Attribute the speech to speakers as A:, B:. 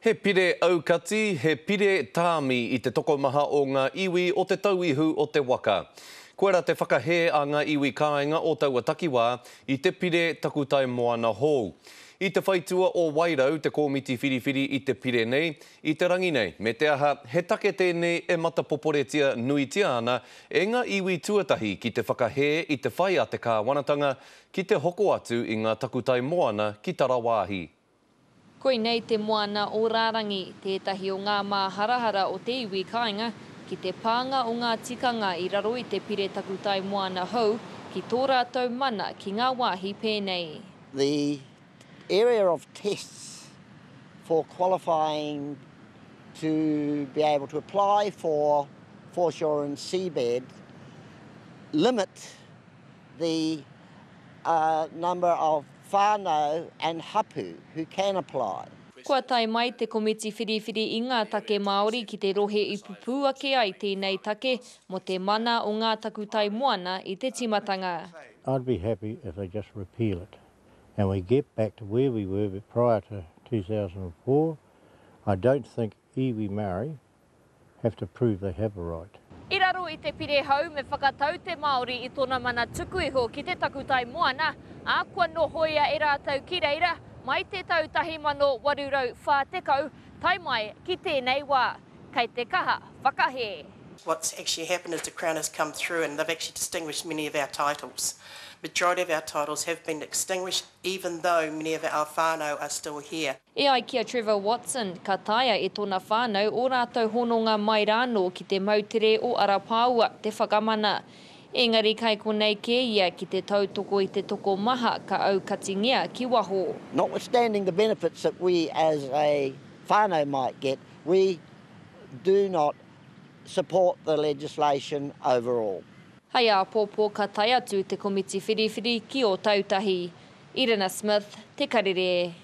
A: He pire aukati, he pire tāmi i te tokomaha o ngā iwi o Te Tauihu o te Waka. Koira te whakahē a ngā iwi kāinga o taua takiwā i te pire takutai moana hou. I te whaitua o Wairau te kōmiti whiriwhiri i te pire nei, i te rangi nei, me te aha, he take tēnei e matapoporetia nuitia ana e ngā iwi tuatahi ki te whakahē i te whai a te kāwanatanga ki te hoko atu i ngā takutai moana ki tarawāhi.
B: Koinei te moana o Rārangi, tētahi o ngā māharahara o te iwi kāinga ki te pānga o ngā tikanga i raro i te Pire Takutai Moana hou ki tō rātou mana ki ngā wāhi pēnei.
C: The area of tests for qualifying to be able to apply for foreshore and seabed limit the number of whānau and hapu who can apply.
B: Kua tae mai te Komiti Whiriwhiri i ngā Take Māori ki te rohe i pupū ake ai tēnei take mō te mana o ngā takutai moana i te tīmatanga.
D: I'd be happy if they just repeal it and we get back to where we were prior to 2004. I don't think iwi Maori have to prove they have a right.
B: I raro i te pire hou me whakatau te Māori i tōna mana tuku iho ki te takutai moana, ā, kua nohoia e rātou ki reira mai te tau 1840 tae mai ki tēnei wā. Kei te kaha whakahē.
E: What's actually happened is the Crown has come through and they've actually distinguished many of our titles. Majority of our titles have been extinguished even though many of our whānau are still here.
B: E ai ki a Trevor Watson, ka taea e tōna whānau ō rātou hononga mai rānō ki te moutere o Arapaoa te whakamana. Engari kai konei kē ia ki te tautoko i te tokomaha ka aukatingia ki waho.
C: Notwithstanding the benefits that we as a whānau might get, we do not support the legislation overall.
B: Hei āpōpō ka tae atu te komiti whiriwhiri ki Ōtautahi. Irina Smith, Te Karere.